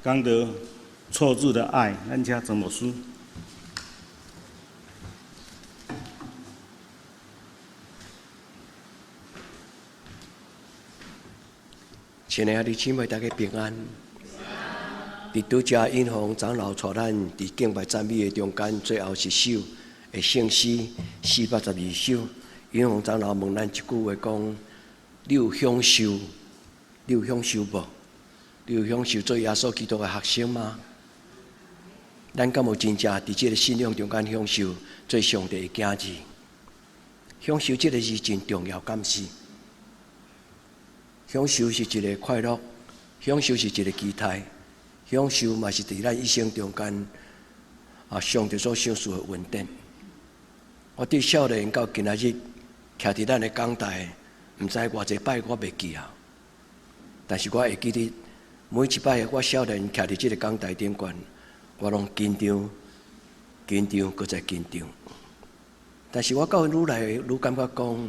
講到錯置的愛，咱請曾牧師。親愛的姊妹，大家平安。佇拄才尹宏長老帶咱佇敬拜讚美的中間，最後一首的聖詩412首。尹宏長老問咱一句話講：你有享受？你有享受無？你有享受做耶穌基督的學生嗎？咱敢有真正佇這个信仰中間享受做上帝的囝兒？享受這个是真重要，敢是？享受是一个快樂，享受是一个期待，享受嘛是佇咱一生中間啊，上帝所賞賜的恩典。我對少年到今仔日，徛佇咱的講台，毋知偌濟擺我袂記啊，但是我會記得每一擺我少年徛佇這个講台頂懸，我攏緊張、緊張，閣再緊張。但是我到愈來愈感覺講，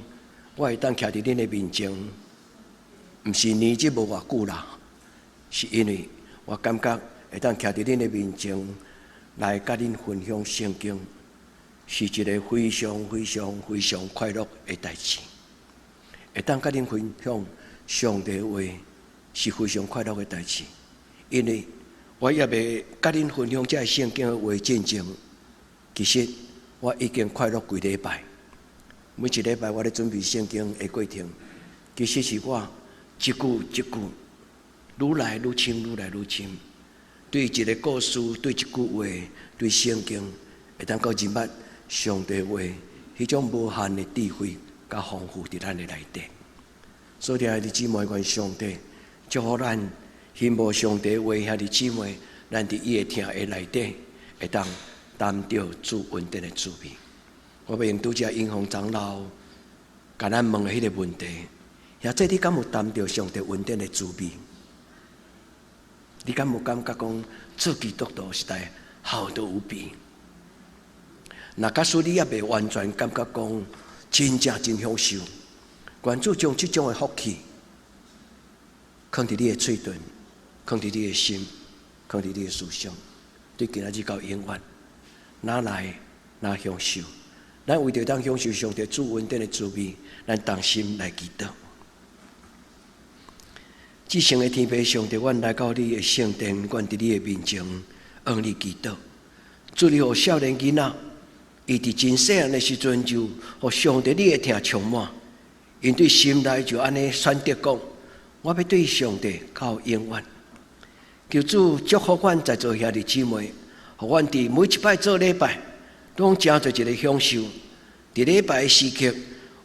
我會當徛佇恁的面前，毋是年紀無偌久啦，是因為我感覺會當徛佇恁的面前來佮恁分享聖經，是一個非常非常非常快樂的代誌。會當佮恁分享上帝話，是非常快樂的代誌，因為我猶未佮恁分享這个聖經的話進前，其實我已經快樂幾禮拜。每一禮拜我咧準備聖經的過程，其實是我一句一句愈來愈深，愈來愈深。對一个故事，對一句話，對聖經，會當夠認捌上帝話，彼種無限的智慧佮豐富佇咱的內底。所以，兄弟姊妹，願上帝祝福咱，欣慕上帝話，兄弟姊妹，咱佇伊的疼的內底，會當擔著主恩典的滋味。我欲用拄才英雄長老共咱問的彼个問題：兄弟，你敢有擔著上帝恩典的滋味？你敢有感覺講做基督徒實在好得無比？若假使你猶未完全感覺講真正真享受，願主將這種的福氣囥佇你的喙唇，囥佇你的心，囥佇你的思想，對今仔日到永遠，哪來哪享受？咱為著當享受上帝主恩典的滋味，咱同心來祈禱。至聖的天父上帝，阮來到你的聖殿，阮佇你的面前向你祈禱。主你予少年囡仔，伊佇真細漢的時陣就予上帝你的疼充滿，𪜶對心內就按呢選擇講：我欲對上帝到永遠。求主祝福阮在座兄弟姊妹，予阮佇每一擺做禮拜，攏成做一个享受。佇禮拜的時刻，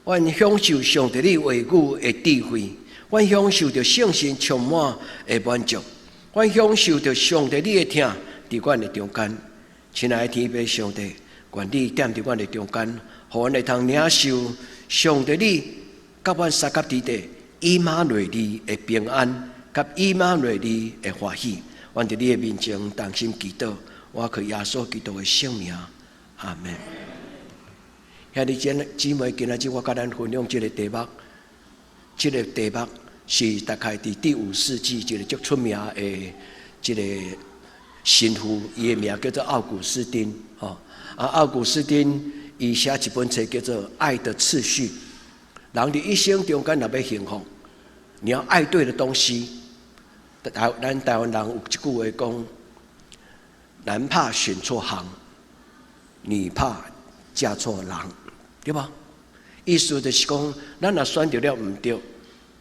阮享受上帝你話語的智慧，阮享受著聖神充滿的滿足，阮享受著上帝你的疼佇阮的中間。親愛的天父上帝，願你踮佇阮的中間，予阮會通領受上帝你佮阮相佮佇地以馬內利的平安，佮以馬內利的歡喜。阮佇你的面前同心祈禱，我靠耶穌基督的聖名，阿們。兄弟姊妹，今仔日我佮咱分享這个題目，這个題目是大概佇第五世紀一个足出名的這个神父，伊的名叫做奧古斯丁，吼。啊，奧古斯丁伊寫一本冊叫做《愛的次序》。人佇一生中間若欲幸福，你要愛對的東西。咱台灣人有一句話講：男怕選錯行，女怕嫁錯郎，對無？意思就是講，咱若選擇了毋對，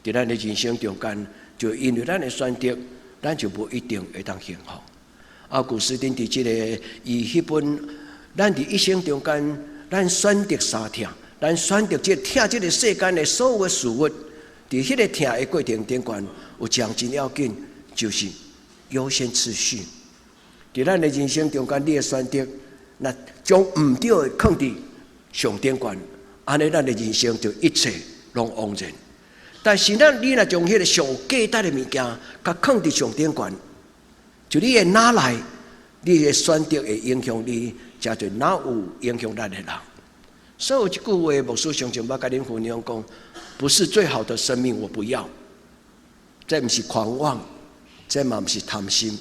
佇咱的人生中間，就因為咱的選擇，咱就無一定會當幸福。奧古斯丁佇這个伊彼本，咱佇一生中間，咱選擇三疼，咱選擇這疼這个世間的所有的事物，佇彼个疼的過程頂懸，有一項真要緊，就是優先次序。佇咱的人生中間，你的選擇，若將毋對的囥佇上頂懸，按呢，咱的人生就一切攏枉然。但是咱你若將彼个上有價值的物件，共囥佇上頂懸，就你會哪來，你的選擇會影響你，誠濟哪有影響咱的人。所以有一句話，牧師常常捌共恁分享講，不是最好的生命，我不要。這毋是狂妄，這嘛毋是貪心。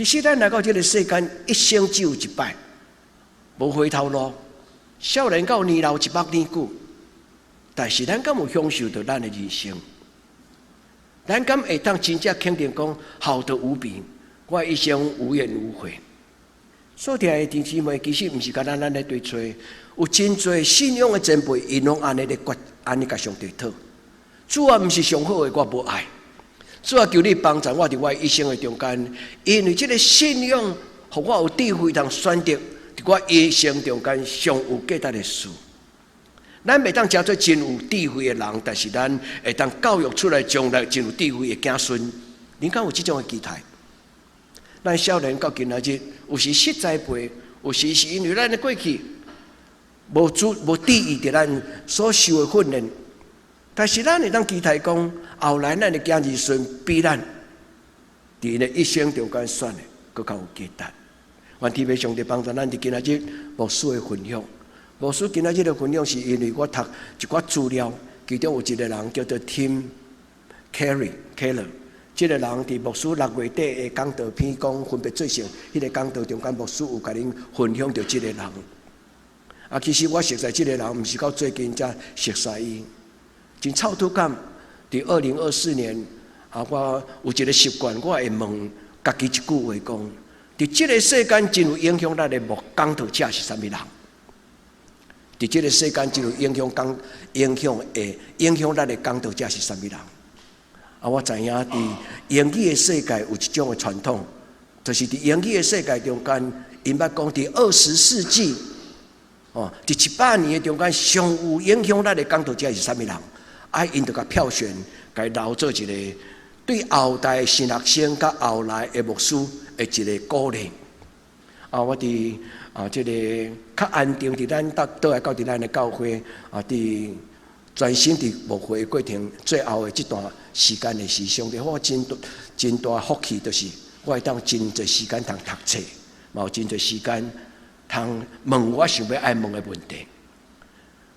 其實咱來到這个世間，一生只有一擺，無回頭路。少年到年老100年久，但是咱敢有享受著咱的人生？咱敢會當真正肯定講好得無比，我一生無怨無悔。所聽的弟兄姊妹，其實毋是干焦咱咧對揣，有真濟信仰的前輩，𪜶攏按呢咧決，按呢共上帝討。主啊，毋是上好的，我無愛。主啊，求你幫助我佇我一生的中間，因為這个信仰，予我有智慧通選擇，佇我一生中間上有價值的事。咱袂當成做真有智慧的人，但是咱會當教育出來將來真有智慧的子孫。恁敢有這種的期待？咱少年到今仔日，有時失栽培，有時是因為咱的過去無注無注意著咱所受的訓練。但是咱會當期待講，後來咱的囝兒孫比咱佇𪜶的一生中間選的閣較有價值。願天父上帝幫助咱佇今仔日牧師的分享。牧師今仔日的分享是因為我讀一寡資料，其中有一個人叫做 Tim Keller，這个人佇牧師6月底的講道篇講分別做聖，彼个講道中間牧師有共恁分享著這个人。啊，其實我熟似這个人，毋是到最近才熟似伊。真臭土感，佇2024年，啊，我有一个習慣，我會問家己一句話講：佇這个世間真有影響力的牧講道者是啥物人？佇這个世間真有影響講影響的影響力的講道者是啥物人？啊，我知影佇英語的世界有一種的傳統，就是佇英語的世界中間，𪜶捌講佇20世紀，哦，佇100年的中間上有影響力的講道者是啥物人？啊，𪜶就共票選，共留做一个對後代神學生佮後來的牧師的一个鼓勵。啊，我佇啊，這个較安定佇咱倒倒來到佇咱的教會啊，佇專心佇牧會的過程，最後的這段時間的時，上帝予我真大真大福氣，就是我會當真濟時間通讀冊，嘛有真濟時間通問我想欲愛問的問題。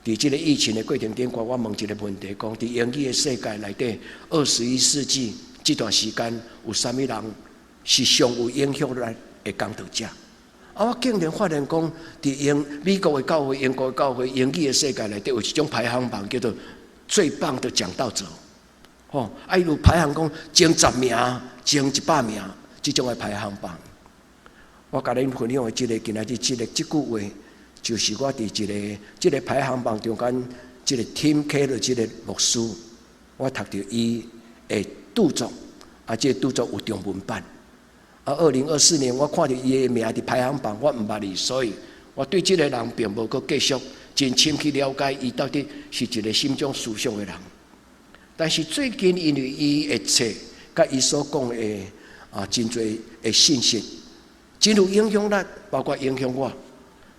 佇這个疫情的過程頂，我問一个問題，講佇英語的世界內底，21世紀這段時間有啥物人是上有影響力的講道者？啊！我竟然發現講，佇英美國的教會、英國的教會、英語的世界內底有一種排行榜，叫做最棒的講道者。吼，啊，伊有排行講前10名、前100名這種的排行榜。我共恁分享的這个今仔日這个這句話，就是我佇一个這个排行榜中間，這个 Tim Keller 這个牧師，我讀著伊的著作，啊，這个著作有中文版。啊，2024年我看著伊的名佇排行榜，我毋捌伊，所以我對這个人並無閣繼續真深去了解伊到底是一個啥物種思想的人。但是最近因為伊的冊，佮伊所講的啊，真濟的信息，真有影響力，包括影響我，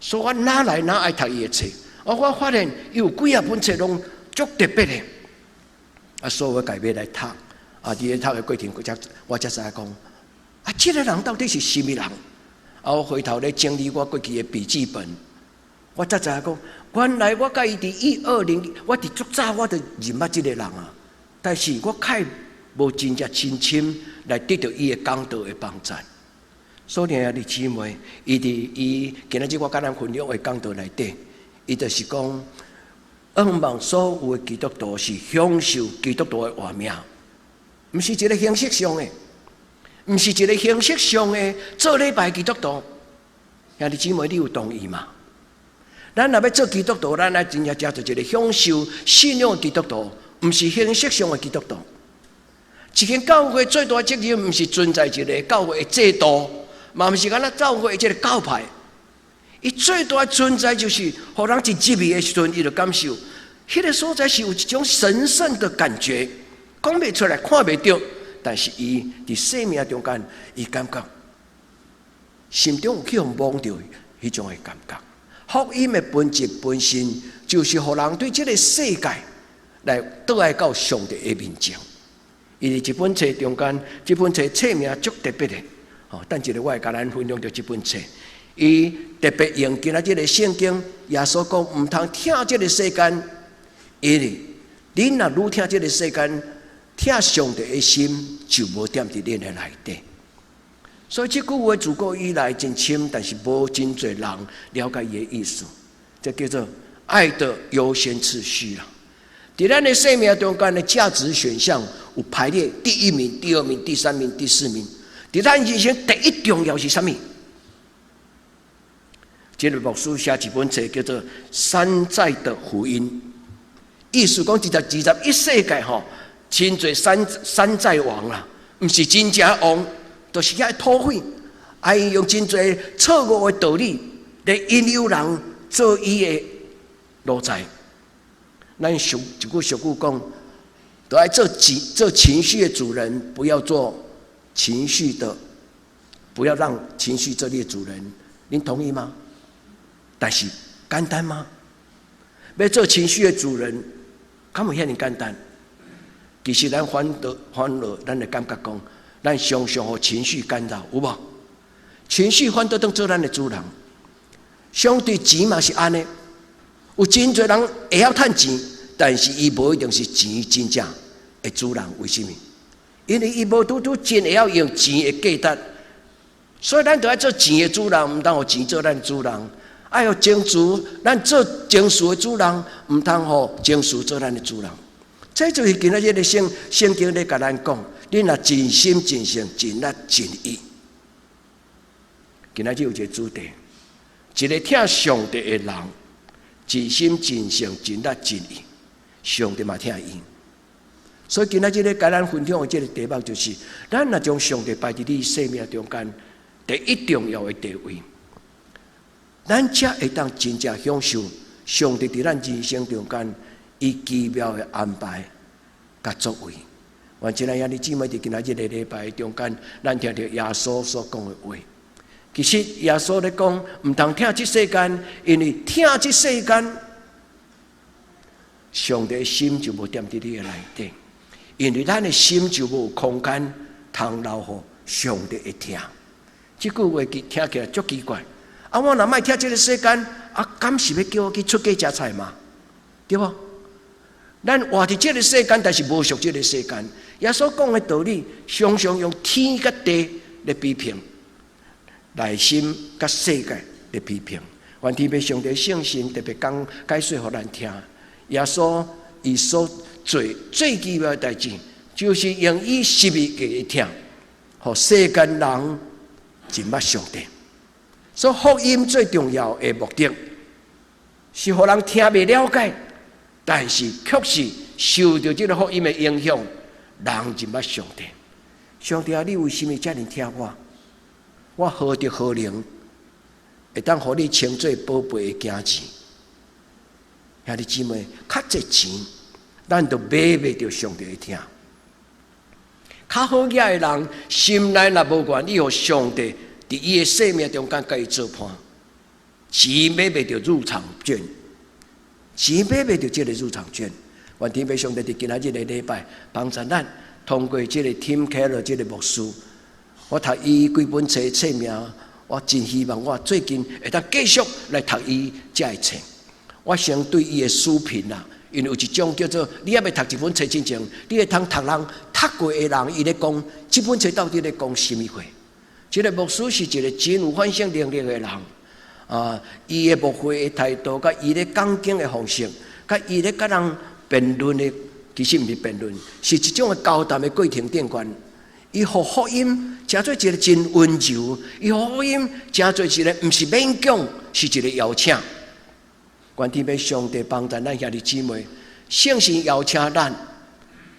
所以我哪來哪愛讀伊的冊。啊，我發現伊有幾仔本冊攏足特別的，啊，所以我共買來讀。啊，佇咧讀的過程，才我才知影講，啊，這个人到底是啥物人？啊，我回頭咧整理我過去的筆記本，我才知影講，原來我佮伊佇120，我佇足早我就認捌這个人啊，但是我較無真正深深來得著伊的講道的幫助。所以兄弟姊妹，伊佇伊今仔日我共咱分享的講道內底，伊就是講，向望所有的基督徒是享受基督徒的活命，毋是一个形式上的。毋是一个形式上的做禮拜基督徒，兄弟姊妹，你有同意嗎？咱若欲做基督徒，咱愛真正成做一个享受信仰的基督徒，毋是形式上的基督徒。一間教會最大責任，毋是存在一个教會的制度，嘛毋是干焦教會的這个教派。伊最大存在就是，予人一入去的時陣，伊就感受，彼个所在是有一種神聖的感覺，講袂出來，看袂著。但是伊佇生命中間，伊感覺心中有去予摸著彼種的感覺。福音的本質本身，就是予人對這个世界來倒來到上帝的面前。伊佇這本冊中間，這本冊冊名足特別的，吼，等一下我會共咱分享著這本冊。伊特別用今仔這个聖經，耶穌講毋通疼這个世間，因為恁若愈疼這个世間，疼上帝的心就無踮佇恁的內底。所以這句話自古以來真深，但是無真濟人了解伊的意思。這叫做愛的優先次序啦。佇咱的生命中間的價值選項有排列第一名、第二名、第三名、第四名。佇咱人生第一重要是啥物？這个牧師寫一本冊叫做《山寨的福音》，意思講，21世紀吼，真濟山寨王啦，毋是真正王，就是遐土匪，愛用真濟錯誤的道理來引誘人做伊的奴才。咱俗一句俗語講，都愛做情緒的主人，不要做情緒的，不要讓情緒做你的主人。您同意嗎？但是簡單嗎？欲做情緒的主人，敢有遐爾簡單？其實咱反倒，咱會感覺講，咱常常予情緒干擾，有無？情緒反倒當做咱的主人。相對錢嘛是按呢，有真濟人會曉趁錢，但是伊無一定是錢真正的主人。為啥物？因為伊無拄拄真會曉用錢的價值，所以咱著愛做錢的主人，毋通予錢做咱主人。愛予情緒，咱做情緒的主人，毋通予情緒做咱的主人。這就是今仔日的聖經咧共咱講，你若盡心盡性盡力盡意。今仔日有一個主題，一個疼上帝的人，盡心盡性盡力盡意，上帝嘛疼伊。所以今仔日咧共咱分享的這個題目就是：咱若將上帝擺佇你生命中間第一重要的地位，咱才會當真正享受上帝佇咱人生中間伊奇妙的安排佮作為。願親愛兄弟姊妹佇今仔日个禮拜中間，咱聽著耶穌所講的話。其實耶穌咧講，毋通疼這世間，因為疼這世間，上帝的心就無踮佇你的內底，因為咱的心就無空間通留予上帝的疼。這句話聽起來足奇怪。啊，我若莫疼這个世間，啊，敢是欲叫我去出家食菜嗎？對無？咱活佇這个世間，但是無屬這个世間。耶穌講的道理，常常用天佮地來比評，內心佮世界來比評。願天父上帝聖神特別講解說予咱聽。耶穌伊所做最奇妙的代誌，就是用伊十字架的疼，予世間人認捌上帝。所以福音最重要的目的，是予人聽袂了解，但是卻是受著這个福音的影響，人認捌上帝。上帝啊，你為啥物遮爾疼我？我何德何能，會當予你稱做寶貝的囝兒？兄弟姊妹，較濟錢，咱就買袂著上帝的疼。較好額的人，心內若無願意予上帝佇伊的生命中間共伊做伴，錢買袂著入場券，錢買袂著這个入場券。願天父上帝佇今仔日个禮拜幫助咱，通過這个 Tim Keller 這个牧師，我讀伊幾本冊冊名，我真希望我最近會當繼續來讀伊遮的冊。我先對伊的書評啦，因為有一種叫做你猶未讀一本冊之前，你會通讀人讀過的人，伊咧講這本冊到底咧講啥物貨？這个牧師是一個真有反省能力的人，啊，伊的牧會的態度，佮伊咧講經的方式，佮伊咧佮人辯論的，其實毋是辯論，是一種的交談的過程頂懸。伊予福音成做一個真溫柔，伊予福音成做一個毋是勉強，是一個邀請。願天父上帝幫助咱兄弟姊妹，聖神邀請咱，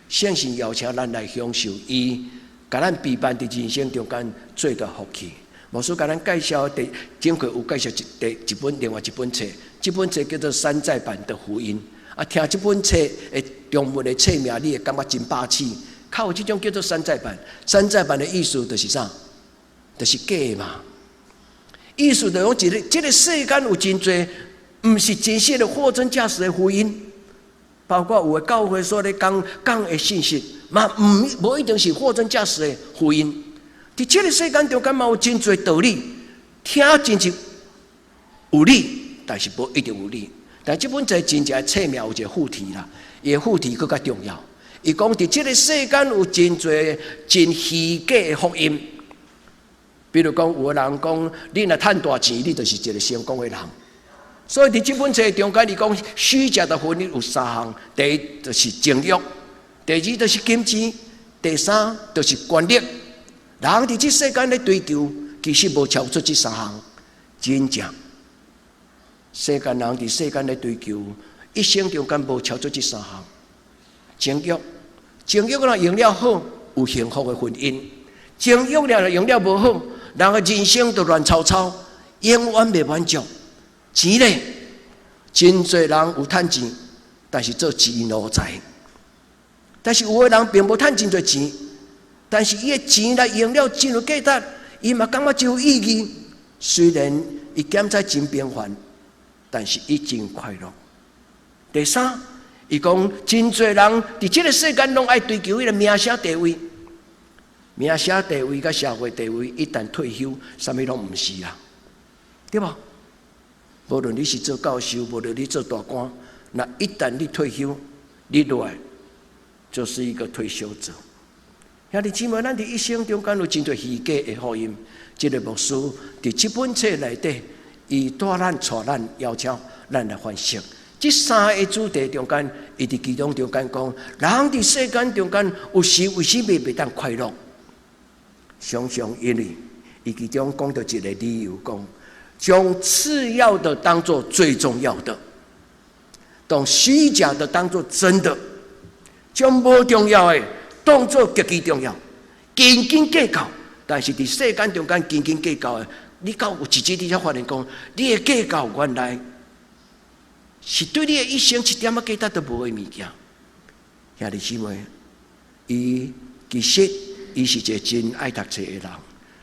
聖神邀請咱來享受伊，共咱備辦佇人生中間最大福氣。牧師共咱介紹第前回有介紹一第一本另外一本冊，這本冊叫做《山寨版的福音》。啊，聽這本冊的中文的冊名，你會感覺真霸氣。較有這種叫做山寨版，山寨版的意思就是啥？就是假的嘛。意思就講，一個這个世間有真濟毋是真實的貨真價實的福音，包括有的教會所咧講講的信息，嘛毋無一定是貨真價實的福音。佇這个世間中間嘛有真濟道理，聽真是有理，但是無一定有理。但這本冊真正冊名有一個副題啦，伊的副題閣較重要。伊講佇這个世間有真濟真虛假的福音，比如講，有的人講，你若趁大錢，你就是一個成功的人。所以佇這本冊中間，伊講虛假的婚姻有三項：第一就是情慾，第二就是金錢，第三就是權力。人佇這世間咧追求，其實無超出這三項。真正世間人佇世間咧追求，一生中間無超出這三項。情慾，情慾若用了好，有幸福的婚姻；情慾若用了無好，人的人生就亂糟糟，永遠袂滿足。錢咧，真濟人有趁錢，但是做錢奴才。但是有的人並無趁真濟錢，但是伊的錢來用了真有價值，伊嘛感覺真有意義。雖然伊減在真平凡，但是伊真快樂。第三，伊講真濟人佇這個世間攏愛追求彼個名聲地位，名聲地位佮社會地位，一旦退休，啥物攏毋是啦，對無？無論你是做教授，無論你做大官，若一旦你退休，你落來就是一個退休者。兄弟姊妹，咱佇一生中間有真濟虛假的福音。這個牧師佇這本冊內底，伊帶咱帶咱邀請咱來反省。這三個主題中間，伊佇其中中間講，人佇世間中間有時為啥物袂當快樂？常常因為伊其中講著一個理由，講將次要的當做最重要的，當虛假的當做真的，將無重要的當做極其重要，斤斤計較。但是佇世間中間斤斤計較的，你到有一日你才發現講，你的計較原來是對你的一生一點仔價值都無的物件。兄弟姊妹，伊其實伊是一個真愛讀冊的人，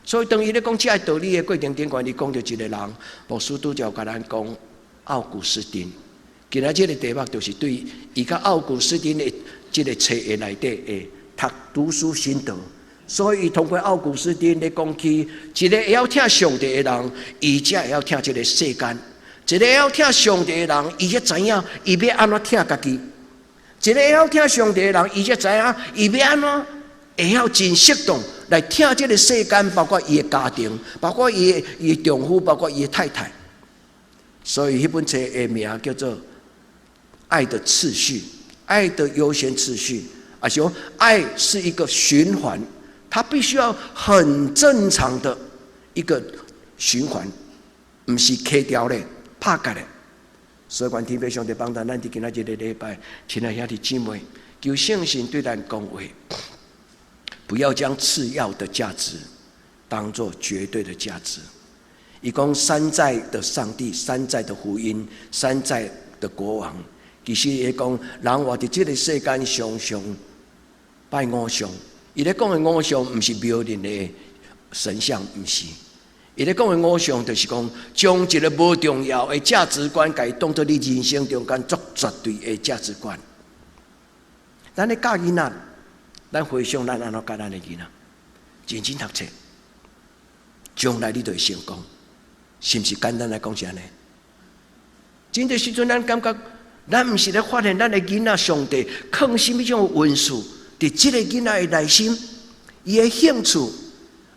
所以當伊咧講這個道理的過程頂懸，伊講著一個人，牧師拄才有共咱講奧古斯丁。今仔這個題目就是對伊佮奧古斯丁的這個冊的內底的讀讀書心得。所以，通過奧古斯丁咧講起，一個會曉疼上帝的人，伊才會曉疼這個世間；一個會曉疼上帝的人，伊才知影伊欲按怎疼家己；一個會曉疼上帝的人，伊才知影伊欲按怎會曉真適當來疼這個世間，包括伊的家庭，包括伊的丈夫，包括伊的太太。所以，彼本冊的名叫做《愛的次序》，愛的優先次序，啊，是講愛是一個循環。它必須要很正常的一個循環，毋是卡掉咧、拍結咧。所以，願天父上帝幫助咱佇今仔這個禮拜，親愛兄弟姊妹，求聖神對咱講話，不要將次要的價值當作絕對的價值。伊講山寨的上帝、山寨的福音、山寨的國王，其實伊講人活佇這個世間，常常拜偶像。伊咧講的偶像，毋是廟裡的神像，毋是。伊咧講的偶像，就是講將一個無重要的價值觀，共伊當做你人生中間足絕對的價值觀。咱咧教囡仔，咱回想咱按怎教咱的囡仔，認真讀冊，將來你就會成功，是毋是？簡單來講是按呢？真濟時陣，咱感覺咱毋是咧發現咱的囡仔上帝囥啥物種恩賜。佇這個囡仔的內心，伊的興趣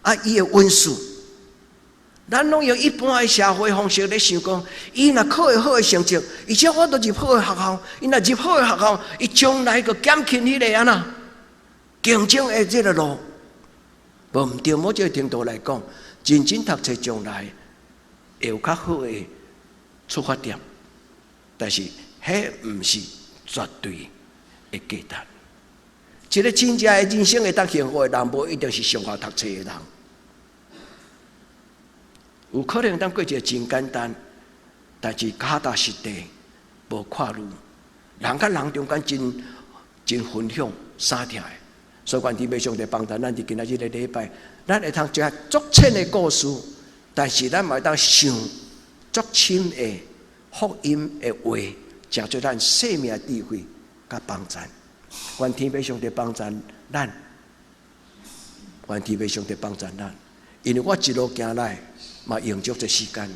啊，伊的恩賜，咱攏用一般的社會方式咧想講，伊若考會好的成績，伊才有法度入好的學校，伊若入好的學校，伊將來閣減輕彼個按怎競爭的這個路，無毋對，某一個程度來講，認真讀冊將來會有較好的出發點，但是彼毋是絕對的價值。一個真正的人生會當幸福的人，無一定是上好讀冊的人。有可能當過一個真簡單，但是腳踏實地，無跨慮，人佮人中間真真分享相疼的。所以，願天父上帝幫助咱佇今仔這個禮拜，咱會通一個足淺的故事，但是咱嘛會當想足深的福音的話，成做咱生命智慧佮幫助。願天父上帝幫助咱，願天父上帝幫助咱。因為我一路行來，嘛用足濟時間。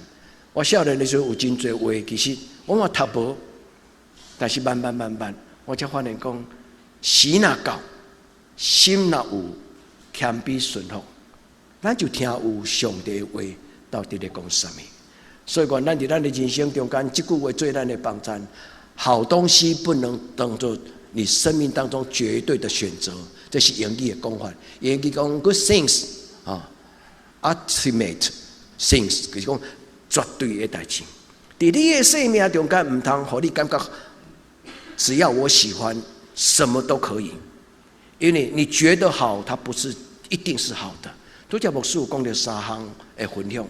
我少年的時陣有真濟話，其實我嘛讀無，但是慢慢慢慢，我才發現講，時若到，心若有謙卑順服，咱就聽有上帝的話到底咧講啥物。所以講，咱佇咱的人生中間，這句話做咱的幫贊。好東西不能當做你生命當中絕對的選擇，這是英語的講法。英語講 good things 啊，ultimate things 就是講絕對的代誌。佇你的生命中間，毋通予你感覺，只要我喜歡，什麼都可以。因為你覺得好，它不是一定是好的。拄才牧師有講著三項的分享，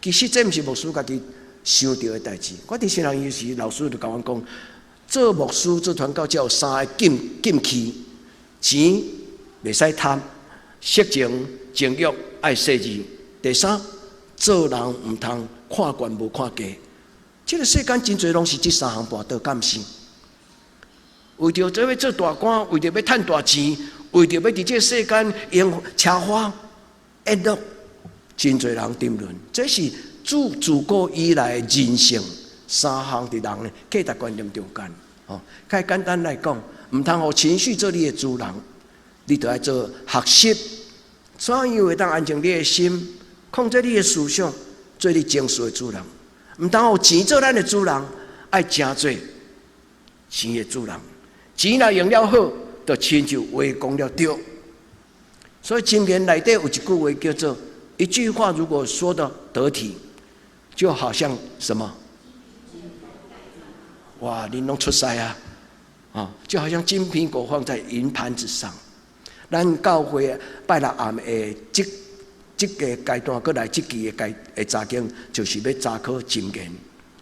其實這毋是牧師家己想著的代誌。我佇神學院時，老師就共阮講，做牧師做傳教，才有三个禁忌：錢袂使貪，色情情慾愛細膩；第三，做人毋通看懸無看低。這个世間真濟攏是這三項跋倒，敢毋是？為著這欲做大官，為著欲趁大錢，為著欲佇這个世間用奢華宴樂，真濟人沉淪。這是自古以來人性三項佇人的價值觀念中間。哦，較簡單來講，毋通予情緒做你的主人，你著愛做學習，怎樣會當安靜你的心，控制你的思想，做你情緒的主人。毋通予錢做咱的主人，愛成做錢的主人。錢若用了好，就親像話講了對。所以箴言內底有一句話叫做：一句話如果說得得體，就好像什麼？哇，恁攏出師啊！啊，就好像金蘋果放在銀盤子上。咱教會拜六暗的這個階段，閣來這期的階的查經，就是欲查考箴言。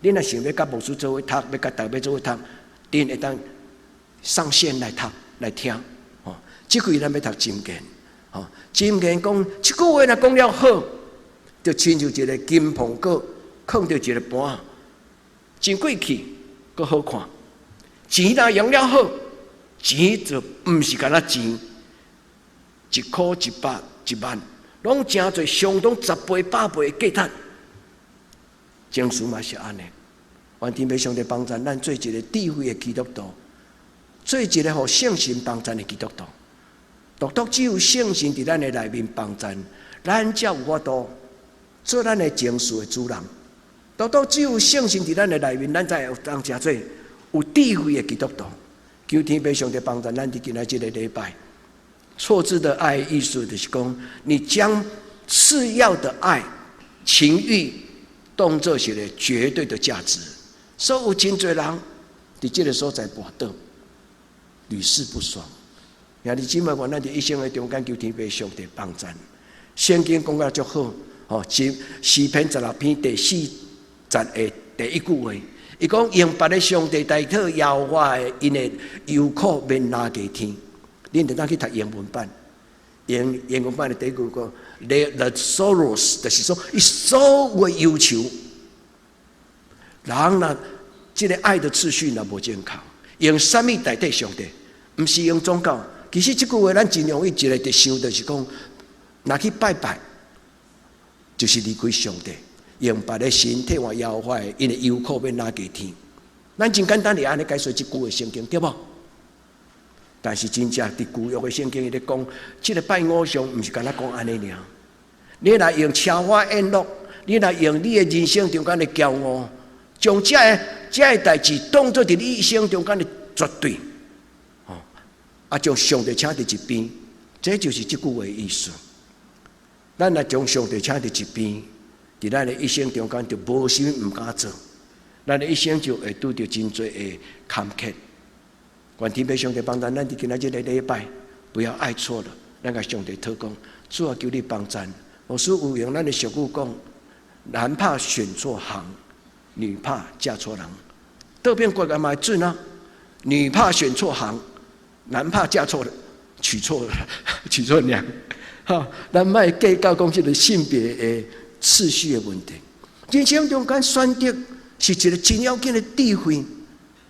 恁若想欲佮牧師做伙讀，欲佮大家做伙讀，恁會當上線來讀來聽。哦，這季咱欲讀箴言。哦，箴言講，這句話若講了好，就親像一個金蘋果，囥佇一個盤，真貴氣，閣好看。錢若用了好，錢就毋是干焦錢，一箍一百一萬，攏成做相當十倍百倍的價值。情緒嘛是按呢，願天父上帝幫贊咱做一個智慧的基督徒，做一個予聖神幫贊的基督徒。獨獨只有聖神佇咱的內面幫贊，咱才有法度做咱的情緒的主人。獨獨只有聖神佇咱的內面，咱才會當成做有智慧的基督徒。求天父上帝幫助咱佇今仔這個禮拜，錯置的愛意思就是講，你將次要的愛、情慾當做是個絕對的價值。所以有真濟人佇這个所在跋倒，屢試不爽。兄弟姊妹，願咱佇一生的中間求天父上帝幫贊。聖經講甲足好，吼，詩篇16篇第四節的第一句話，伊講用別的上帝代替耶和華的，𪜶的憂苦免拉過天。恁會當去讀英文版，英文版的第一句講，The sorrows，就是說伊所有的憂愁，人若這个愛的次序若無正確，用啥物代替上帝？毋是用宗教。其實這句話咱真容易一个就想，就是講，若去拜拜，就是離開上帝，用別的神替換耶和華的，𪜶的憂苦免拉過天。咱真簡單的按呢解說這句的聖經，對無？但是真正佇舊約的聖經伊咧講，這个拜偶像毋是干焦講按呢爾。你若用奢華宴樂，你若用你的人生中間的驕傲，將這个代誌當做佇你一生中間的絕對，哦，啊，將上帝請佇一邊，這就是這句話的意思。咱若將上帝請佇一邊，佇咱的一生中間就無啥物毋敢做，咱的一生就會拄著真濟的坎坷。願天父上帝幫助咱佇今仔這个禮拜，不要愛錯了。咱共上帝禱告，主啊，求你幫贊。牧師有用咱的俗語講：男怕選錯行，女怕嫁錯人。倒變過來嘛會準啊！女怕選錯行，男怕嫁錯了，娶錯了，娶錯娘。哈，咱莫計較講這个性別的次序的問題。人生中間選擇是一个真要緊的智慧，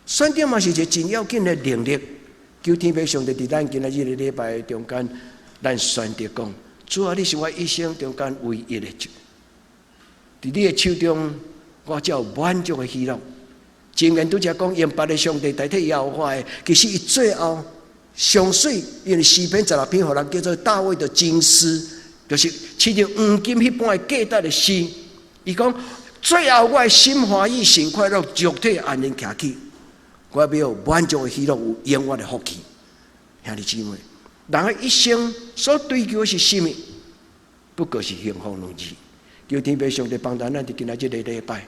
選擇嘛是一个真要緊的能力。求天父上帝佇咱今仔這个禮拜中間，咱選擇講：主啊，你是我一生中間唯一的主。佇你的手中，我才有滿足的喜樂。箴言拄才講用別的上帝代替耶和華的，其實伊最後上媠，因為詩篇十六篇予人叫做大衛的金詩，就是親像黃金彼般的價值的詩。伊講最後我的心歡喜，心快樂，肉體安然徛起，我欲有滿足的喜樂，有永遠的福氣。兄弟姊妹，人的一生所追求的是啥物？不過是幸福兩字。求天父上帝幫助咱佇今仔這個禮拜。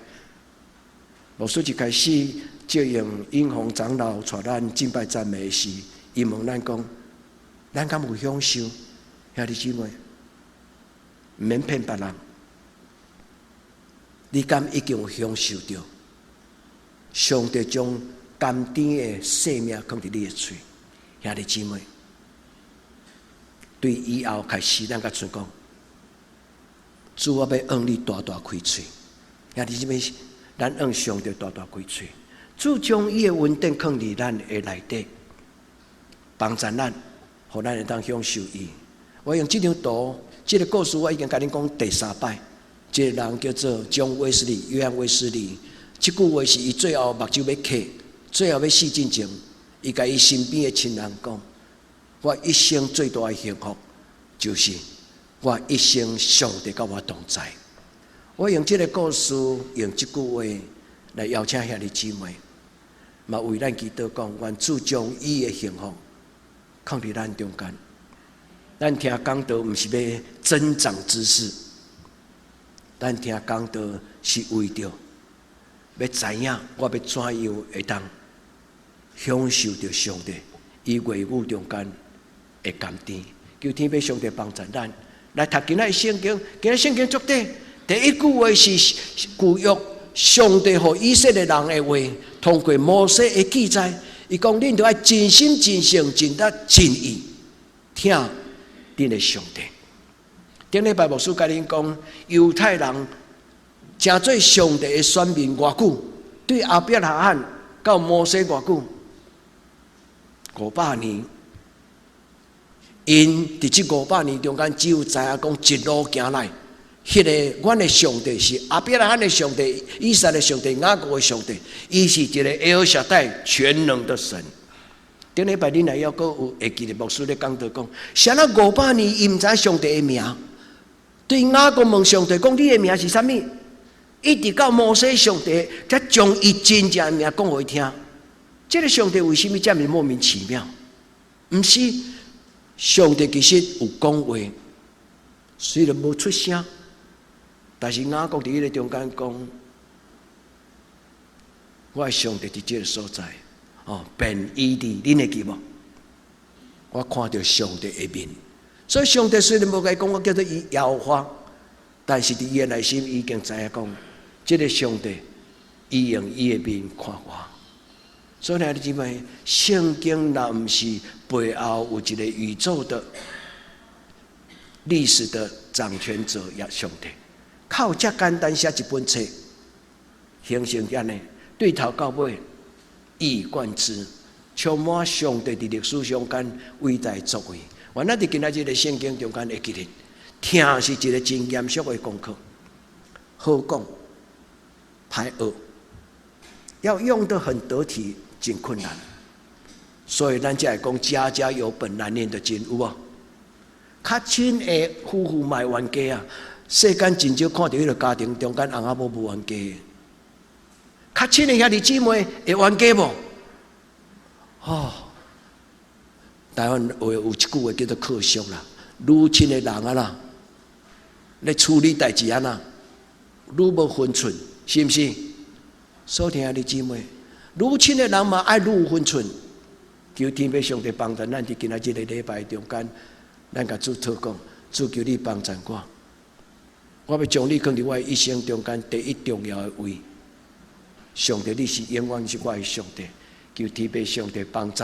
牧師一開始借用英雄長老帶咱敬拜讚美時，伊問咱講：咱敢有享受？兄弟姊妹，毋免騙別人。你敢已經有享受著？上帝將甘甜的生命囥佇你的喙，兄弟姊妹，對以後開始，咱共主講：主，我欲向你大大開喙。兄弟姊妹，咱向上帝大大開喙，主將伊的恩典囥佇咱的內底，幫助咱，予咱會當享受伊。我用這張圖，這個故事我已經共恁講第三擺。這個人叫做江威斯利，約翰衛斯理。這句話是伊最後目睭欲瞌，最後欲死進前，伊共伊身邊的親人講：我一生最大的幸福，就是我一生上帝佮我同在。我用這個故事，用這句話來邀請兄弟姊妹，嘛為咱祈禱講，願主將伊的幸福放佇咱中間。咱聽講道毋是欲增長知識，咱聽講道是為著欲知影我欲怎樣會當享受著上帝伊話語中間的甘甜。求天父上帝幫助咱來讀今仔日聖經，今仔聖經足短。第一句話是舊約上帝予以色列人的話，通過摩西的記載，伊講恁著愛盡心盡性盡力盡意疼恁的上帝。頂禮拜牧師共恁講，猶太人成做上帝的選民偌久？對亞伯拉罕到摩西偌久？500年。𪜶佇這五百年中間，只有知影講一路行來，彼個阮的上帝是亞伯拉罕的上帝、以撒的上帝、雅各的上帝，伊是一個埃爾沙代全能的神。頂禮拜恁若猶閣有會記得牧師咧講道講，啥人五百年伊毋知上帝的名，對雅各問上帝講你的名是啥物？一直到摩西上帝才將伊真正的名講予伊聽。這個上帝為啥物遮爾莫名其妙？毋是，上帝其實有講話，雖然無出聲，但是雅各佇彼個中間講，我的上帝佇這個所在，哦，便以利，恁會記無？我看著上帝的面，所以上帝雖然無共伊講，我叫做伊耶和華，但是佇伊的內心已經知影講，這個上帝伊用伊的面看我。所以兄弟姊妹，聖經若毋是背後有一個宇宙的歷史的掌權者，也上帝，靠遮簡單寫一本冊，形成按呢，對頭到尾一以貫之，充滿上帝佇歷史上間偉大作為。原來佇今仔日的聖經中間會記得，疼是一個真嚴肅的功課，好講，歹學，要用得很得體，真困難。所以咱才會講家家有本難念的經，有無？較親的夫婦嘛會冤家啊！世間真少看著彼個家庭中間翁仔某無冤家。較親的兄弟姊妹會冤家無？哦，台灣話有一句話叫做可惜啦，愈親的人啊啦，咧處理代誌按怎，愈無分寸，是毋是？所以兄弟姊妹，愈親的人嘛愛愈有分寸。求天父上帝幫助咱佇今仔這個禮拜中間，咱共主禱告，主求你幫助我。我欲將你放佇我一生中間第一重要的位。上帝，你是永遠是我的上帝。求天父上帝幫助。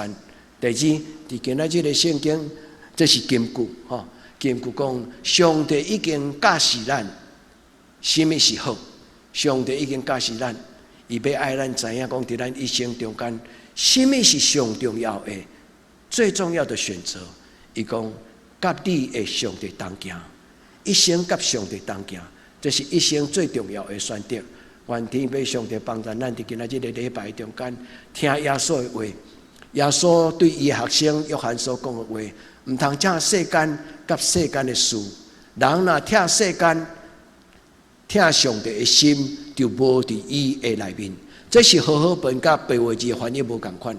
第二，佇今仔這個聖經，這是金句吼，金句講上帝已經教示咱，啥物是好。上帝已經教示咱，伊欲愛咱知影講，佇咱一生中間，啥物是上重要的、最重要的選擇。伊講，佮你的上帝同行，一生佮上帝同行，這是一生最重要的選擇。願天父上帝幫助咱佇今仔這個禮拜中間，聽耶穌的話。耶穌對伊的學生約翰所講的話，毋通疼世間佮世間的事。人若疼世間，疼上帝的心就無佇伊的內面。這是和合本佮白話字的翻譯無仝款。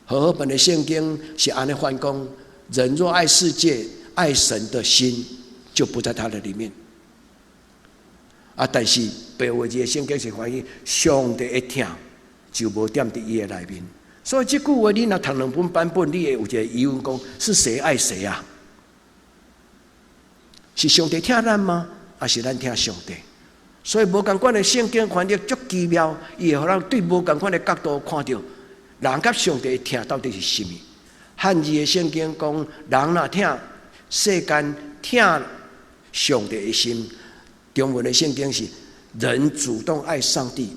和合本的聖經是按呢翻講：人若愛世界，愛神的心就不在他的裡面。啊，但是白話字的聖經是翻譯上帝的疼就無踮佇伊的內面。所以這句話你若讀兩本版本，你會有一個疑問講：是誰愛誰啊？是上帝疼咱嗎？抑是咱疼上帝？所以無仝款的聖經翻譯足奇妙，伊會予咱對無仝款的角度看著人佮上帝的疼到底是啥物。漢字的聖經講，人若疼世間，疼上帝的心。中文的聖經是人主動愛上帝，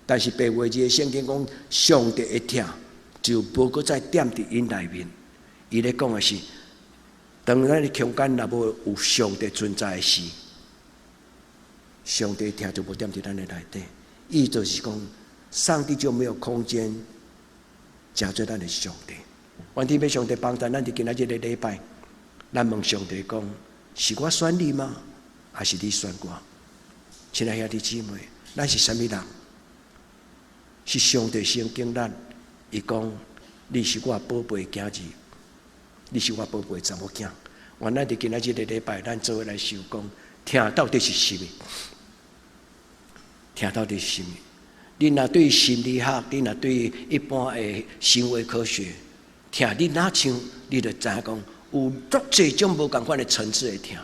但是白話字的聖經講，上帝的疼就無閣再踮佇𪜶內面。伊咧講的是，當咱的空間若無有上帝存在的時，上帝疼就無踮佇咱的內底。意就是講，上帝就沒有空間成做咱的上帝。願天父上帝幫助咱佇今仔日這個禮拜，咱問上帝講：是我選你嗎？抑是你選我？親愛兄弟姊妹，咱是啥物人？是上帝先揀咱，伊講你是我寶貝囝兒，你是我寶貝查某囝。願咱佇今仔日這個禮拜，咱做伙來想講，疼到底是啥物？疼到底是啥物？你若對心理學，你若對一般的行為科學，疼你若像，你就知影講有足濟種無仝款的層次的疼。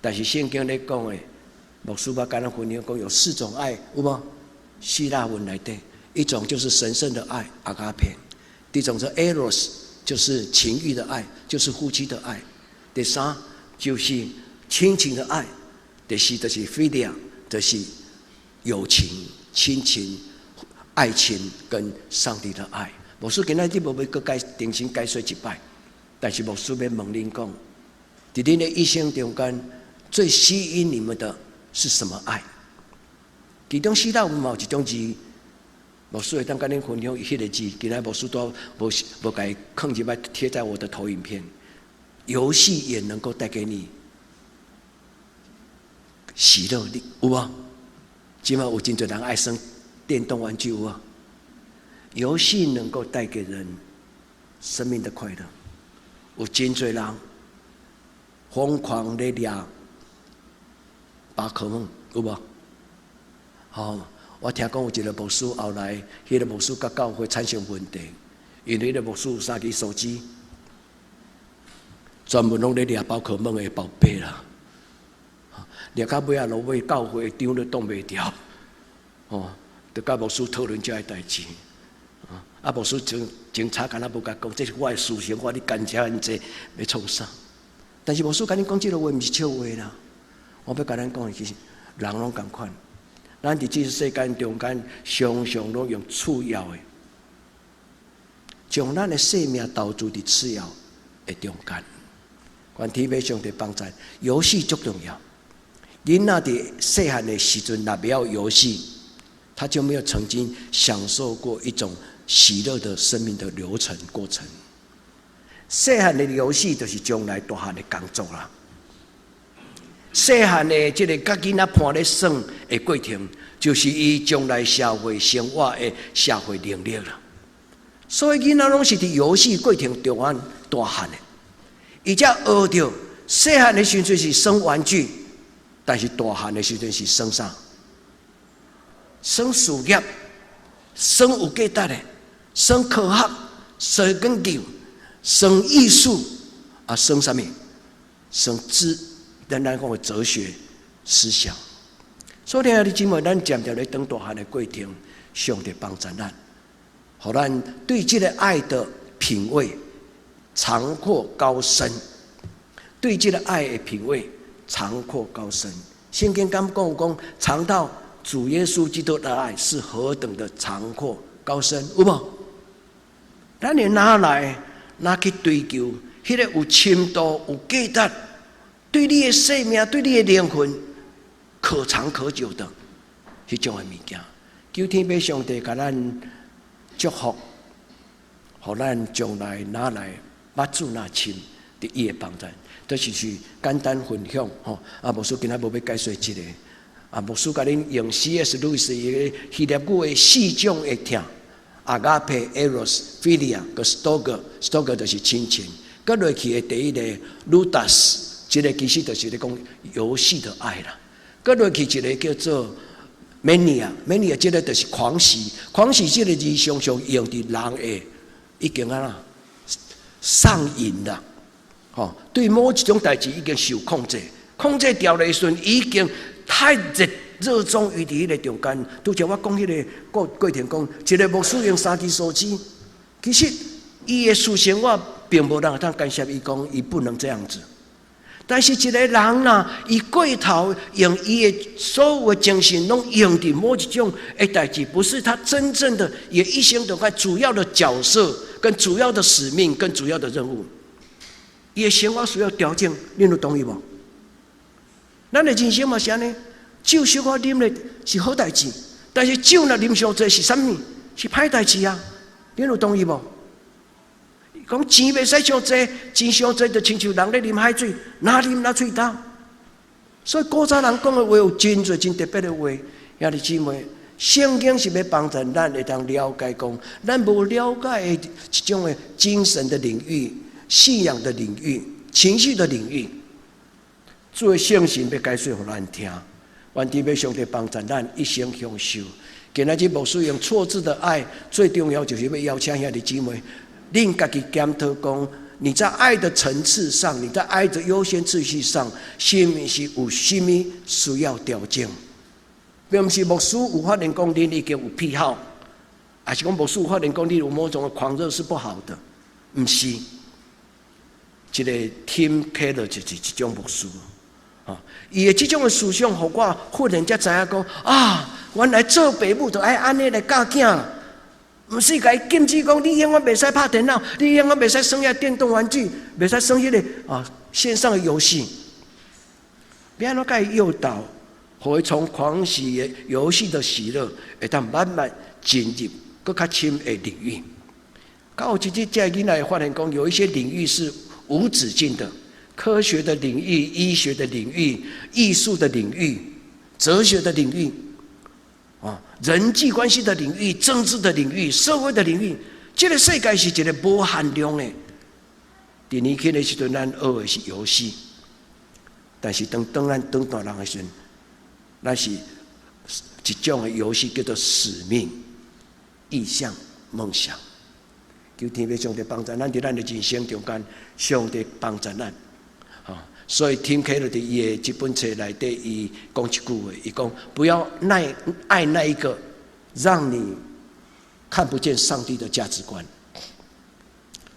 但是聖經咧講的，牧師捌共咱分享講有四種愛，有無？希臘文內底，一種就是神聖的愛，ἀγάπη；第一種是 eros，就是情欲的愛，就是夫妻的愛；第三就是親情的愛；第四就是 philia，就是友情、親情、愛情跟上帝的愛。牧師今仔日無欲閣解重新解說一擺，但是牧師欲問恁講，佇恁的一生中間，最吸引你們的是什麼愛？其中希臘文嘛有一種字，牧師會當佮恁分享彼個字，今仔牧師都無無共伊囥入來貼在我的投影片。遊戲也能夠帶給你喜樂，你有無？這馬有真濟人愛耍電動玩具有無？遊戲能夠帶給人生命的快樂，有真濟人瘋狂咧掠寶可夢，有無？吼，我聽講有一個牧師後來，彼個牧師佮教會產生問題，因為彼個牧師有三支手機，專門攏咧掠寶可夢的寶貝啦，掠到尾仔落尾教會長都擋袂牢，吼，就佮牧師討論這个代誌。啊，牧師真真差，敢若無共講，這是我的私生活，你干涉按這欲創啥？但是牧師共恁講這个話，毋是笑話啦。我欲共咱講的其實人攏仝款，咱佇這個世間中間，常常攏用次要的，將咱的生命投注佇次要的中間。願天父上帝幫助，遊戲足重要。囡仔佇細漢的時陣，若袂曉遊戲，他就沒有曾經享受過一種喜樂的生命的流程過程。細漢的遊戲就是將來大漢的工作啦。細漢的這個佮囡仔伴咧耍的過程，就是伊將來社會生活的社會能力啦。所以囡仔攏是佇遊戲過程中間大漢的，伊才學著細漢的時陣是耍玩具，但是大漢的時陣是耍啥？耍事業，耍有價值的，耍科學，耍研究，耍藝術，啊，耍啥物？耍知，咱來講的哲學思想。所以，兄弟姊妹，咱漸漸咧長大漢的過程，上帝幫助咱，予咱對這個愛的品味長闊高深，對這個愛的品味長闊高深。聖經敢講講，嘗到主耶穌基督的愛是何等的長闊高深，有無？咱會哪來哪去追求彼個有深度、有價值，對你的生命、對你的靈魂可長可久的彼種的物件？求天父上帝共咱祝福，予咱將來哪來捌主若深，佇伊的網站，就是簡單分享吼。啊，牧師今仔無欲解說這个，啊，牧師共恁用 C.S. 路易斯伊个希臘語的四種的疼，Agape、Eros、Philia、佮 Storge，Storge 就是親情。閣落去的第一個 Ludus，這个其實就是咧講遊戲的愛啦。閣落去一個叫做 Mania，Mania 這个就是狂喜，狂喜這个字常常用佇人的已經按怎上癮啦，吼，對某一種代誌已經受控制，控制牢的時陣已經太熱熱衷於佇彼個中間。拄才我講彼个過過程講，一个牧師用三支手機，其實伊的思想我並無人會當干涉伊講，伊不能這樣子。但是一个人若伊過頭用伊的所有的精神攏用佇某一種的代誌，不是他真正的伊一生中間主要的角色、跟主要的使命、跟主要的任務。伊的生活需要調整，恁有同意無？咱的人生嘛是按呢，酒小可啉咧是好代誌，但是酒若啉傷濟是啥物？是歹代誌啊！恁有同意無？講錢袂使傷濟，錢傷濟就親像人咧啉海水，若啉若喙焦。所以古早人講的話有真濟真特別的話，兄弟姊妹，聖經是欲幫助咱會當了解講，咱無了解的一種的精神的領域、信仰的領域、情緒的領域。主的聖神欲解說予咱聽，願天父上帝幫助咱一生享受。今仔日牧師用錯置的愛，最重要就是欲邀請兄弟姊妹，恁家己檢討講，你在愛的層次上，你在愛的優先次序上，是毋是有啥物需要調整？並毋是牧師有發現講恁已經有癖好，抑是講牧師有發現講你有某種的狂熱是不好的，毋是。這个 Tim Keller 就是這種牧師，啊，伊的這種的思想，予我忽然才知影講啊，原來做爸母就愛按呢來教囝。毋是共伊禁止講，你永遠袂使拍電腦，你永遠袂使耍遐電動玩具，袂使耍彼个啊線上的遊戲。欲按怎共伊誘導，予伊從狂喜的遊戲的喜樂，會當慢慢進入閣較深的領域。到有一日，這个囡仔會發現講，有一些領域是無止境的，科學的領域、醫學的領域、藝術的領域、哲學的領域。啊，人際關係的領域、政治的領域、社會的領域，這个世界是一个無限量的。佇年輕的時陣，咱學的是遊戲，但是當當咱長大人的時陣，咱是一種的遊戲，叫做使命、異象、夢想。求天父上帝幫助咱，佇咱的人生中間，上帝幫助咱。啊，所以 Tim Keller 佇伊的這本冊內底，伊講一句話，伊講不要愛愛那一個讓你看不見上帝的價值觀，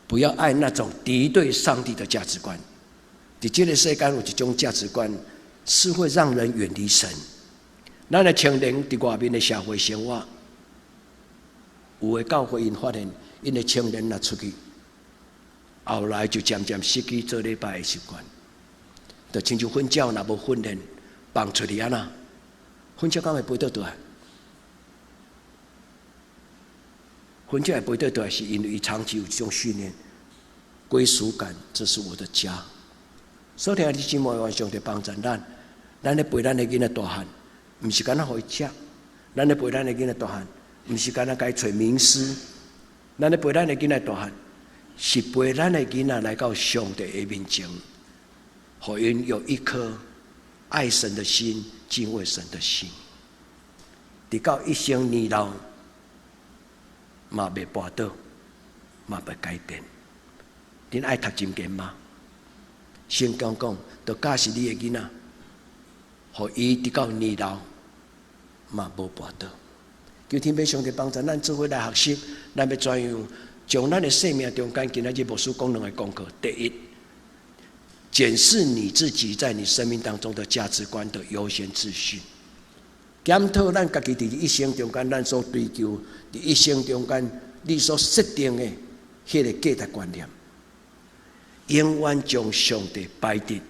不要愛那種敵對上帝的價值觀。佇這个世間有一種價值觀，是會讓人遠離神。咱的青年佇外面的社會生活，有的教會𪜶發現，𪜶的青年若出去，後來就漸漸失去做禮拜的習慣。就親像糞鳥若無訓練，放出去按怎？糞鳥敢會飛倒轉來？糞鳥會飛倒轉來，是因為伊長期有這種訓練，歸屬感，這是我的家。所以兄弟姊妹，願上帝幫助咱，咱咧陪咱的囡仔大漢，毋是干焦予伊食；咱咧陪咱的囡仔大漢，毋是干焦共伊揣名師；咱咧陪咱的囡仔大漢，是陪咱的囡仔來到上帝的面前。予𪜶有一顆愛神的心，敬畏神的心，直到一生年老，嘛袂跋倒，嘛袂改變。恁愛讀箴言嗎？聖經講，就教示你的囡仔，予伊直到年老，嘛無跋倒。求天父上帝幫助咱做伙來學習，咱欲怎樣將咱的生命中間，今仔日牧師講兩个功課。第一，檢視你自己在你生命當中的價值觀的優先次序，檢討咱家己佇一生中間，咱所追求佇一生中間，你所設定的彼个價值觀念，永遠將上帝擺佇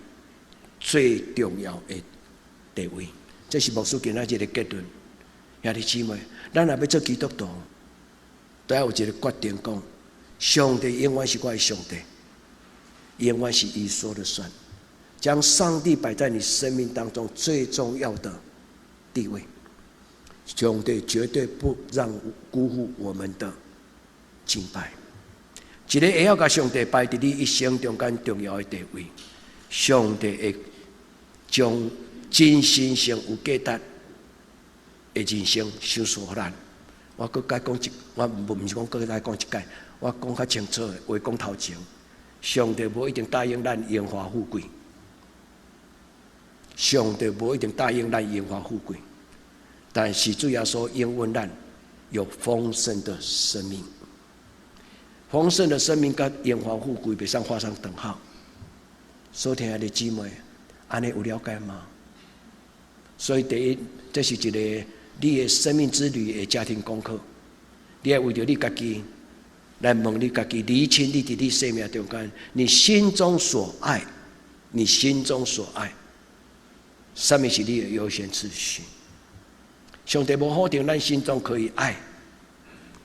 最重要的地位。這是牧師今仔日的結論。兄弟姊妹，咱若欲做基督徒，都要有一个決定，講上帝永遠是我的上帝。永遠是伊說了算。將上帝擺在你生命當中最重要的地位，上帝絕對不讓辜負我們的敬拜。一个會曉共上帝擺佇你一生中間重要的地位，上帝會將真神聖有價值的人生賞賜予咱。我閣再講一，我毋是講閣再講一擺，我講較清楚的話講頭前，上帝無一定答應咱榮華富貴。上帝無一定答應咱榮華富貴，但是主耶穌應允咱有豐盛的生命。豐盛的生命佮榮華富貴袂使畫上等號。所聽的姊妹，按呢有了解嗎？所以第一，這是一个你的生命之旅的家庭功課。你愛為著你家己來問你家己，釐清你佇你生命中間，你心中所愛，你心中所愛，啥物是你的優先次序？上帝無否定咱心中可以愛，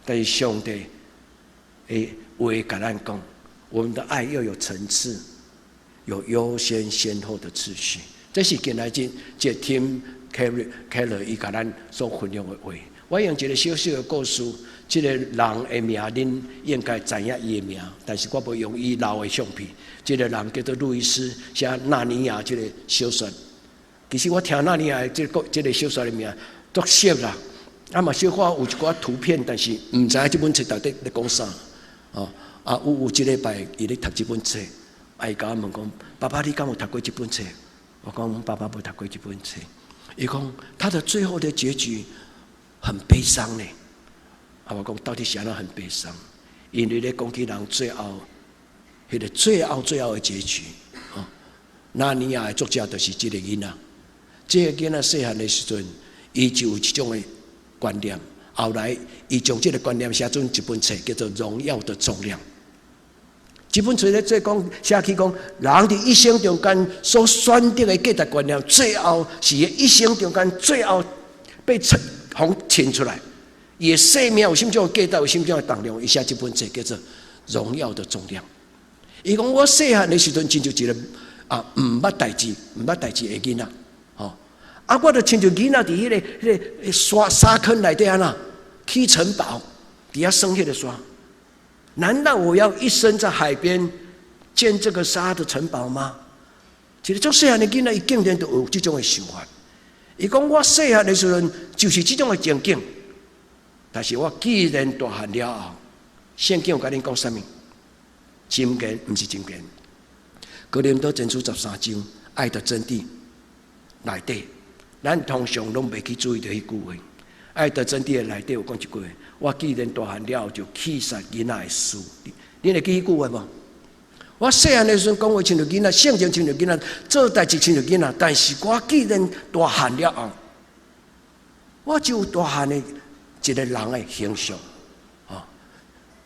但是上帝的話共咱講，我們的愛要有層次，有優先先後的次序。這是近來這這 Tim Keller 伊共咱所分享的話。我用一個小小的故事，這个人的名恁應該知影伊的名，但是我無用伊老的相片。這个人叫做路易斯，寫《納尼亞》這个小說。其實我聽納尼亞這个這个小說的名足熟啦，啊嘛小可有一寡圖片，但是毋知影這本冊到底咧講啥。哦，啊有有一禮拜伊咧讀這本冊，啊伊共我問講：爸爸，你敢有讀過這本冊？我講爸爸無讀過這本冊。伊講他的最後的結局很悲傷呢。啊，我講到底是按怎很悲傷？因為咧講起人最後，彼个最後最後的結局，哦，納尼亞的作者就是這个囡仔。這个囡仔細漢的時陣，伊就有這種的觀念。後來，伊將這个觀念寫做一本冊，叫做《榮耀的重量》。這本冊咧做講寫起講，人佇一生中間所選擇的價值觀念，最後是伊一生中間最後被稱予呈出來。伊的生命有啥物種價值，有啥物種的重量？伊寫這本冊叫做《榮耀的重量》。伊講我細漢的時陣，親像一个啊，毋捌代誌、毋捌代誌的囡仔，吼啊！我就親像囡仔佇彼个彼个沙沙坑內底按怎起城堡，佇遐耍彼个沙。難道我要一生在海邊建這個沙的城堡嗎？其實足細漢的囡仔，伊竟然都有這種的想法。伊講我細漢的時陣就是這種的情景，但是我既然大漢了後，聖經有共恁講啥物？箴言毋是箴言，哥林多前書13章，愛的真諦內底，咱通常攏袂去注意著彼句話。愛的真諦的內底有講一句話：我既然大漢了後，就棄殺囡仔的事。你會記彼句話無？我細漢的時陣講話親像囡仔，性情親像囡仔，做代誌親像囡仔。但是我既然大漢了後，我就有大漢的一個人的形象。哦，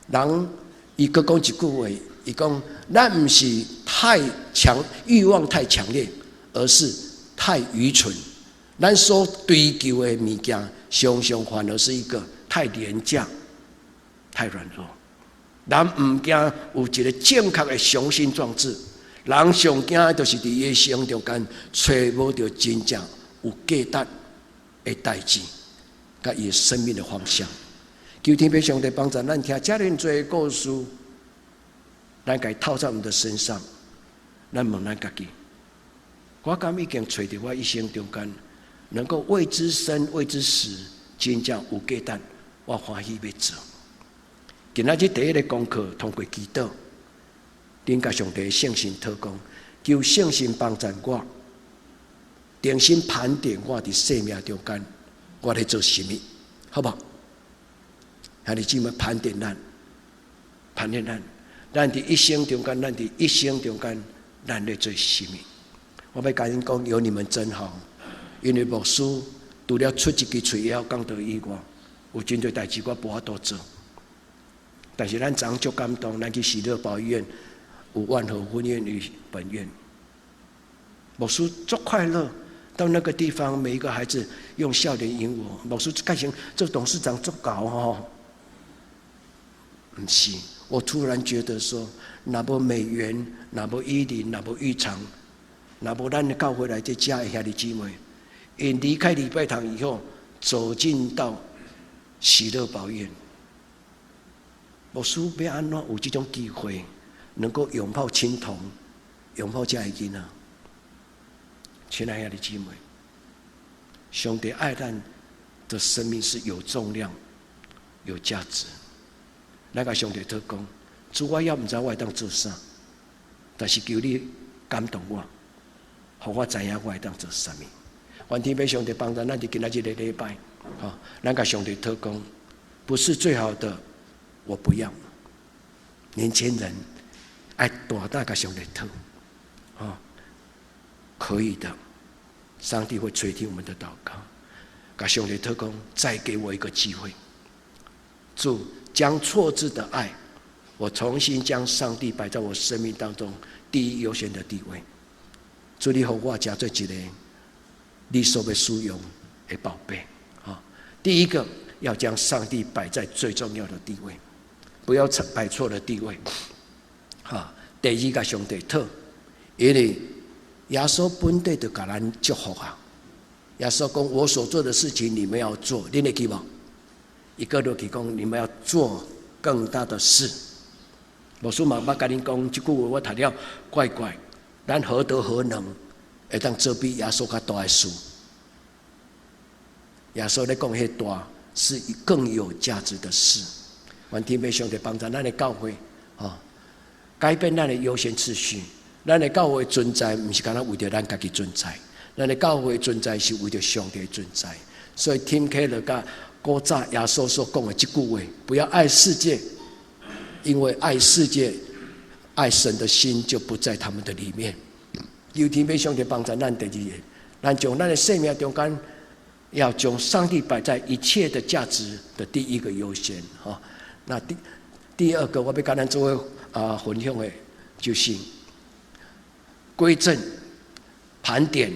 人伊閣講一句話，伊講咱毋是太強慾望太強烈，而是太愚蠢。咱所追求的物件，常常反而是一個太廉價、太軟弱。人毋驚有一個正確的雄心壯志，人上驚的就是佇伊的生中間揣無著真正有價值的代誌，佮伊的生命的方向。求天父上帝幫助咱聽遮爾濟故事，咱共伊套在我們的身上，咱問咱家己：我敢已經揣著我一生中間能夠為之生、為之死，真正有價值，我歡喜欲做。今仔日第一个功課，通過祈禱，恁共上帝聖神禱告，求聖神幫助我，重新盤點我佇生命中間，我咧做啥物，好無？兄弟姊妹盤點咱，盤點咱，咱佇一生中間，咱佇一生中間，咱咧做啥物？我欲共恁講，有你們真好，因為牧師除了出一支喙會曉講道以外，有真濟代誌我無法度做。但是咱昨昏足感動，咱去喜樂堡醫院，有萬和分院與本院，牧師足快樂。到那個地方，每一個孩子用笑臉迎我。牧師開始做董事長足𠢕吼，毋是，我突然覺得說，若無美元，若無伊林，若無玉長，若無咱教會內底遮的兄弟姊妹，𪜶離開禮拜堂以後，走進到喜樂寶院，牧師欲按怎有這種機會，能夠擁抱青童，擁抱遮的囡仔？親愛的姊妹，上帝愛咱的生命是有重量、有價值。咱共上帝禱講，主，我猶毋知我會當做啥，但是求你感動我，予我知影我會當做啥物。願天父上帝幫助咱佇今仔這個禮拜，吼，咱共上帝禱講，不是最好的，我不要。年輕人愛大膽共上帝禱，吼。可以的，上帝會垂聽我們的禱告。共上帝禱講，再給我一個機會，主將錯置的愛，我重新將上帝擺在我生命當中第一優先的地位。主你予我成做一個你所欲使用的寶貝。啊，第一個要將上帝擺在最重要的地位，不要擺錯了地位。哈，第二共上帝討，因為耶穌本底就共咱祝福啊！耶穌講：我所做的事情，你們要做，恁會記無？伊閣落去講，你們要做更大的事。牧師嘛捌共恁講，這句話我讀了怪怪，咱何德何能會當做比耶穌較大的事？耶穌咧講彼大是更有價值的事。願天父上帝幫助咱的教會，吼，改變咱的優先次序。咱的教會存在，毋是干焦為著咱家己存在，咱的教會存在是為著上帝存在。所以 Tim Keller 佮古早耶穌所講的這句話：不要愛世界，因為愛世界、愛神的心就不在他們的裡面。求天父上帝幫助咱第二個，咱將咱的生命中間，要將上帝擺在一切的價值的第一個優先。吼，那第二個，我欲共咱做伙分享的，就是歸正盤點，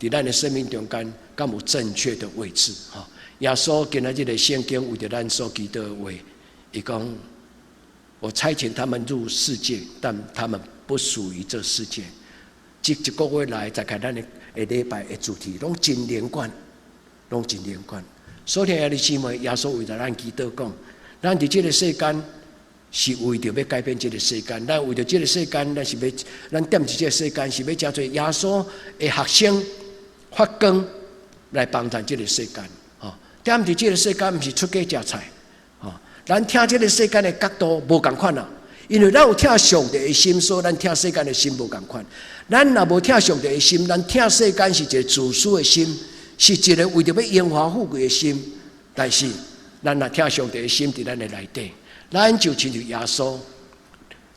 佇咱的生命中間，敢有正確的位置？吼，耶穌今仔日的聖經為著咱所祈禱的話，伊講：我差遣他們入世界，但他們不屬於這世界。這一個月來，在看咱的禮拜的主題，攏真連貫，攏真連貫。所以兄弟姊妹，耶穌為著咱祈禱講，咱佇這個世間是為著欲改變這個世間，咱為著這個世間，咱是欲，咱踮佇這個世間是欲成做耶穌的學生發光來幫助這個世間。吼，踮佇這個世間，毋是出街食菜。吼，咱疼這個世間的角度無仝款啊，因為咱有疼上帝的心，所以咱疼世間的心無仝款。咱若無疼上帝的心，咱疼世間是一個自私的心，是一個為著欲榮華富貴的心。但是，咱若疼上帝的心佇咱的內底，咱就親像耶穌。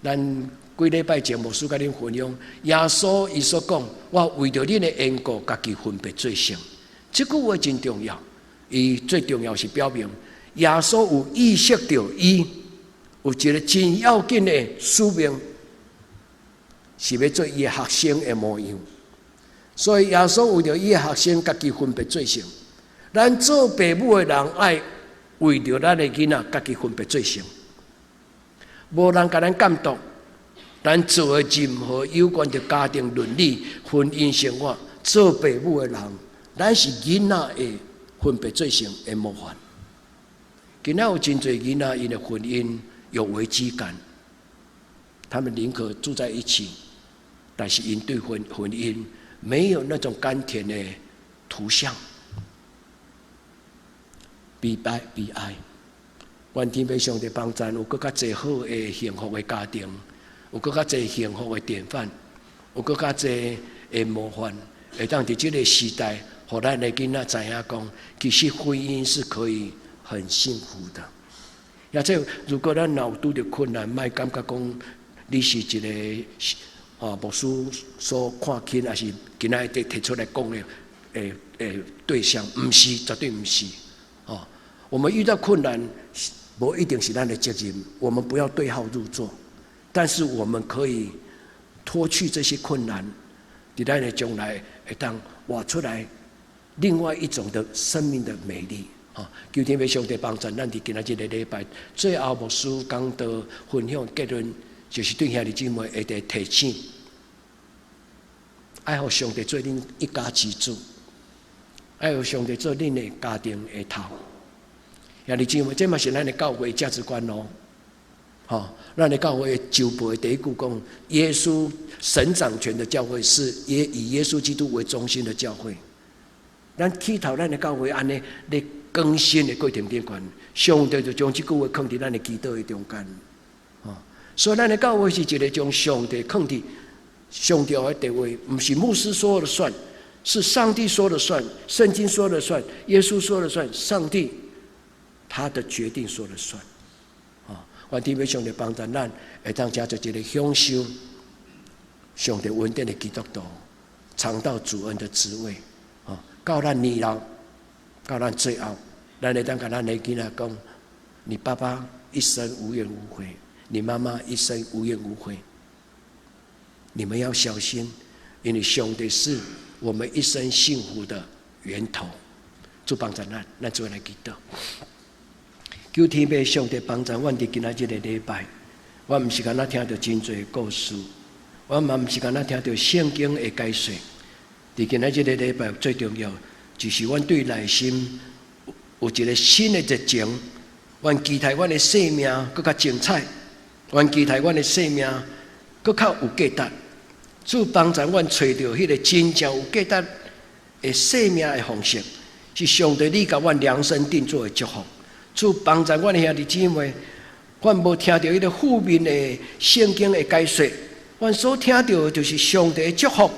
咱幾禮拜前牧師共恁分享，耶穌伊所講：我為著恁的緣故，家己分別做聖。這句話真重要。伊最重要是表明耶穌有意識著伊有一個真要緊的使命，是欲做伊的學生的模樣。所以耶穌為著伊的學生，家己分別做聖。咱做爸母的人愛為著咱的囡仔，家己分別做聖。無人共咱監督，咱做的任何有關著家庭倫理、婚姻生活，做爸母的人，咱是囡仔的分別做聖的模範。今仔有真濟囡仔，𪜶的婚姻有危機感，他們寧可住在一起，但是𪜶對婚姻沒有那種甘甜的圖像。悲哀，悲哀。願天父上帝幫贊，有閣較濟好的幸福的家庭，有閣較濟幸福的典範，有閣較濟的模範，會當佇這個時代，予咱的囡仔知影講，其實婚姻是可以很幸福的。抑者，如果咱若有拄著困難，莫感覺講你是一個牧師所看輕，抑是今仔日提出來講的對象，毋是，絕對毋是。哦，我們遇到困難，無一定是咱的責任，我們不要對號入座，但是我們可以脫去這些困難，佇咱的將來會當活出來另外一種的生命的美麗。吼，求天父上帝幫助咱佇今仔這个禮拜，最後牧師講道分享結論，就是對兄弟姊妹會得提醒，愛予上帝做恁一家之主，愛予上帝做恁的家庭的頭。兄弟姊妹，這嘛是咱的教會價值觀哦。吼，咱的教會周報的第一句講，耶穌神掌權的教會是以耶穌基督為中心的教會。咱起頭咱的教會按呢咧更新的過程中間，上帝就將這句話囥佇咱的祈禱的中間。吼，所以咱的教會是一个將上帝囥佇上重要的地位，毋是牧師說了算，是上帝說了算，聖經說了算，耶穌說了算，上帝他的決定說了算。願天父上帝幫助咱，會當成做一个享受上帝恩典的基督徒，嘗到主恩的滋味。哦，到咱年老，到咱最後，咱會當共咱的囡仔講：你爸爸一生無怨無悔，你媽媽一生無怨無悔。你們要小心，因為上帝是我們一生幸福的源頭。主幫助咱，咱做來祈禱。求天父上帝幫助阮佇今仔這个禮拜，我毋是干焦聽著真濟故事，我嘛毋是干焦聽著聖經的解說。佇今仔這個禮拜最重要，就是阮對內心有一個新的熱情，阮期待阮的生命閣較精彩，阮期待阮的生命閣較有價值。主幫助阮揣著彼个真正有價值的生命的方式，是上帝你共阮量身定做的祝福。主幫助阮的兄弟姊妹，阮無聽著彼个負面的聖經的解說，阮所聽著的就是上帝的祝福，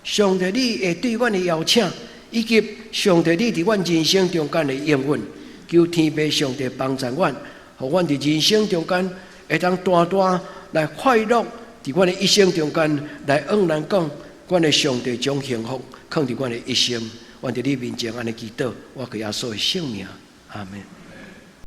上帝你會對阮的邀請，以及上帝你佇阮人生中間的應允。求天父上帝幫助阮，予阮佇人生中間會當單單來快樂，佇阮的一生中間來向人講，阮的上帝將幸福囥佇阮的一生。阮佇你面前按呢祈禱，我求耶穌的聖名，阿門。